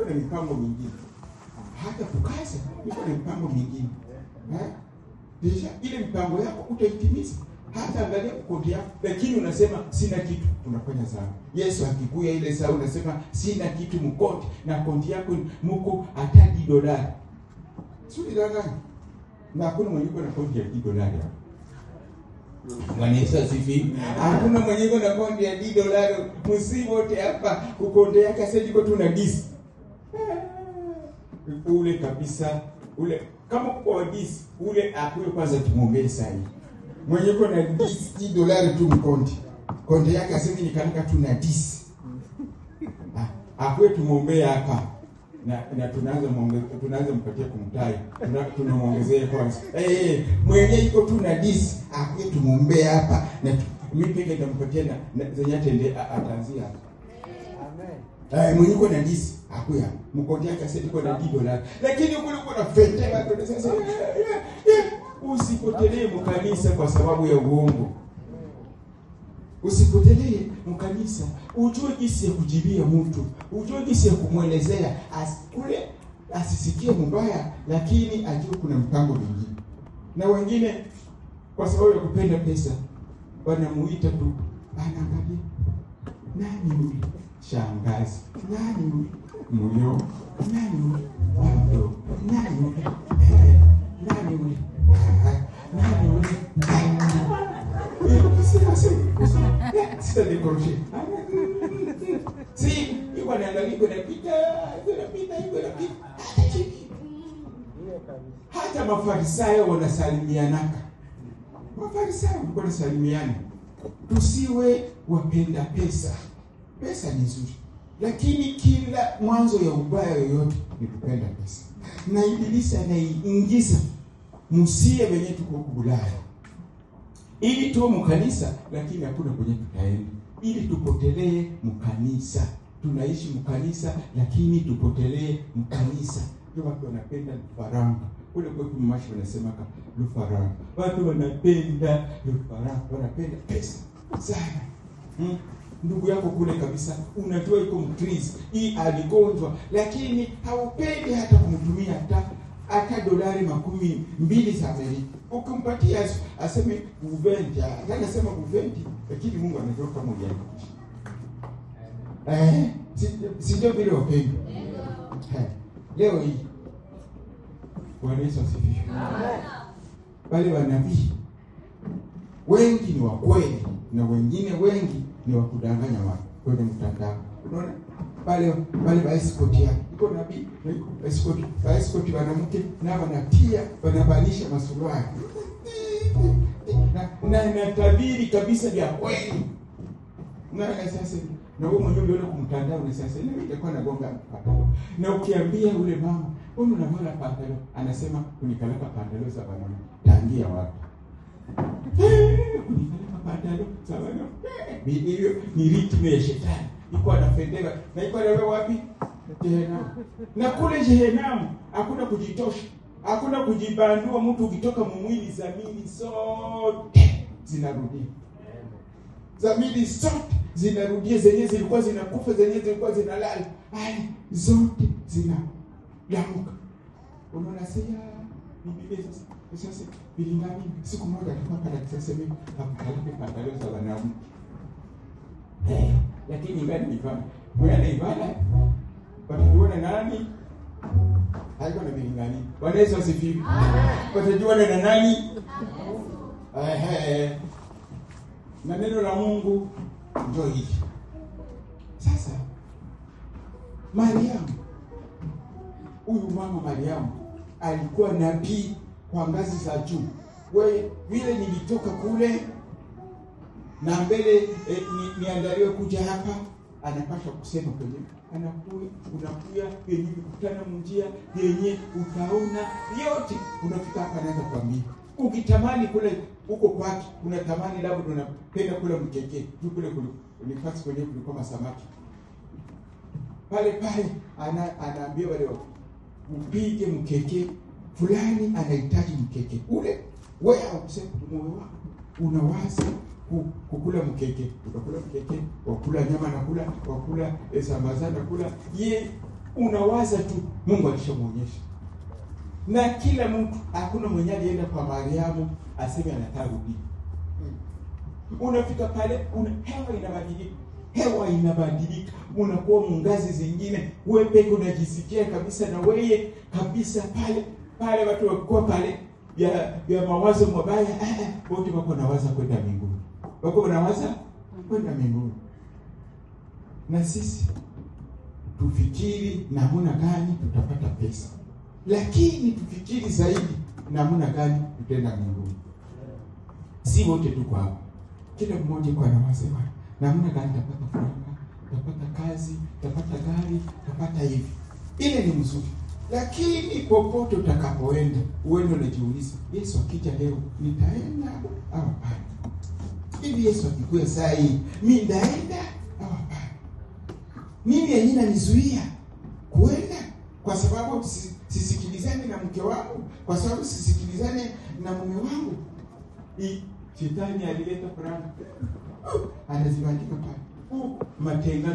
Iko na mipango mingine. Hata kukaza iko na mipango mingine. Eh? Déjà ile mipango yako utaitimiza. Hata angalia kodi yako, lakini unasema sina kitu, unafanya sana. Yesu akikuya ile saa unasema sina kitu mkonti, na konti yako muko hata $10. Sio danganya. Na hakuna mwenye yuko na konti ya $10 hapo. Bwana Yesu asifiwe. Hakuna mwenye yuko na konti ya $10. Msi wote hapa kukonti yake sasa iko tu na disi. Ule kabisa, ule kama kwa disi, ule akuye kwanza tumuombee sasa. Mwenye yuko na $10 tu mkonti. Konti yake asemi nikalika tu na disi. Akuye tumuombee hapa. Na tunaanza tunaanza mpatie kumtai. Tunamuongezea kwanza. Mwenye yuko tu na disi, akuye tumuombee hapa na mimi peke nitampatia na zenye atende ataanzia. Amen. Mwenye yuko na disi, akuya. Mkonti yake asemi yuko na $10. Lakini kule uko na fete watu sasa. Usipotelee mkanisa kwa sababu ya uongo. Usipotelee mkanisa. Ujue jinsi ya kujibia mtu, ujue jinsi ya kumwelezea kule asisikie mbaya, lakini ajue kuna mpango mwingine. Na wengine kwa sababu ya kupenda pesa wanamuita tu, anaangalia nani yule shangazi, nani yule muyo, nani yule bado, nani yule nani yule nani yule. Sasa décroché. Si, iko anaangalia iko inapita, iko inapita, iko inapita. Hata Mafarisayo wanasalimianaka. Mafarisayo walikuwa wanasalimiana. Tusiwe wapenda pesa. Pesa ni nzuri, lakini kila mwanzo ya ubaya yoyote ni kupenda pesa. Na Ibilisi anaiingiza msie wenye tuko huku Bulaya. Ili tuwe mkanisa, lakini hakuna kwenye tutaenda. Ili tupotelee mkanisa. Tunaishi mkanisa, lakini tupotelee mkanisa. Ndio watu wanapenda lufaranga. Kule kwetu mmashi wanasema lufaranga. Watu wanapenda lufaranga, wanapenda pesa sana. Ndugu yako kule kabisa, unajua yuko mkristo, hii aligonjwa, lakini haupendi hata kumtumia hata $20 za Amerika. Ukimpatia aseme uventi, anasema uventi, lakini Mungu anajua kama hujaikisha. Si ndio vile wapendwa? Leo hii Bwana Yesu asifiwe. Wale wanabii wengi ni wa kweli na wengine wengi ni wa kudanganya watu kwenye mtandao. Unaona? Pale pale escort yake. Iko nabii, iko escort wanamke na wanatia, wanabadilisha masuruali. Na natabiri kabisa vya kweli. Na sasa na wewe mwenyewe uliona kumtandao na sasa ile itakuwa nagonga pantalo. Na ukiambia ule mama, wewe unavala pantalo, anasema kunikalaka pantalo za wanaume. Tangia wapi? Kunikalaka pantalo za wanaume. Hiyo ni ritmu ya shetani. Iko anafendeka na iko anawe wapi? Jehanamu. Na kule jehanamu hakuna kujitosha, hakuna kujibandua. Mtu ukitoka mumwili, zamini zote zinarudia. Zamini zote zinarudia, zenye zilikuwa zinakufa, zenye zilikuwa zinalala, ai zote zinalamuka. Unaona sasa Biblia sasa bilingani. Siku moja alikuwa pale akisema mimi hakukalaka pantalo za wanaume. Lakini ingani nifanya. Mwenye anaibala watajua na nani? Haiko na bilingani. Bwana Yesu asifiwe. Watajua na nani? Na neno la Mungu ndio hili. Sasa Mariamu, huyu mama Mariamu alikuwa nabii kwa ngazi za juu. Wewe vile nilitoka kule na mbele niandaliwe kuja hapa, anapaswa kusema kwenye anakuya, unakuya yenye kukutana munjia yenye utaona yote. Unafika hapa anaanza kuambia. Ukitamani kule huko kwake, unatamani labda unapenda kula mkeke, tu kule nifasi kwenye kulikuwa masamaki. Pale pale anaambia wale upige mkeke fulani, anahitaji mkeke ule. Wewe useme moyo wako unawaza kukula mkeke, utakula mkeke, wakula nyama na kula, wakula sambaza na kula. Ye Unawaza tu Mungu alishamuonyesha. Na kila mtu, hakuna mwenye alienda kwa Mariamu aseme anataka rudi. Unafika pale hewa inabadilika. Hewa inabadilika, unakuwa mungazi zingine, wewe peke unajisikia kabisa na wewe kabisa pale pale watu wakuwa pale ya mawazo mabaya, wote wako nawaza kwenda mbinguni. Wako nawaza kwenda mbinguni. Na sisi tufikiri namna gani tutapata pesa, lakini tufikiri zaidi namna gani tutaenda mbinguni. Si wote tuko hapa, kila mmoja kwa anawaza namna gani nitapata furaha, nitapata kazi, nitapata gari, nitapata hivi. Ile ni mzuri. Lakini popote utakapoenda, uende unajiuliza, Yesu akija leo nitaenda au hapana? Hivi Yesu akikuja saa hii, mimi nitaenda au hapana? Nini yenyewe inanizuia kuenda? Kwa sababu sisikilizane na mke wangu, kwa sababu sisikilizane na mume wangu. Shetani alileta furaha, anazibandika pale matengano.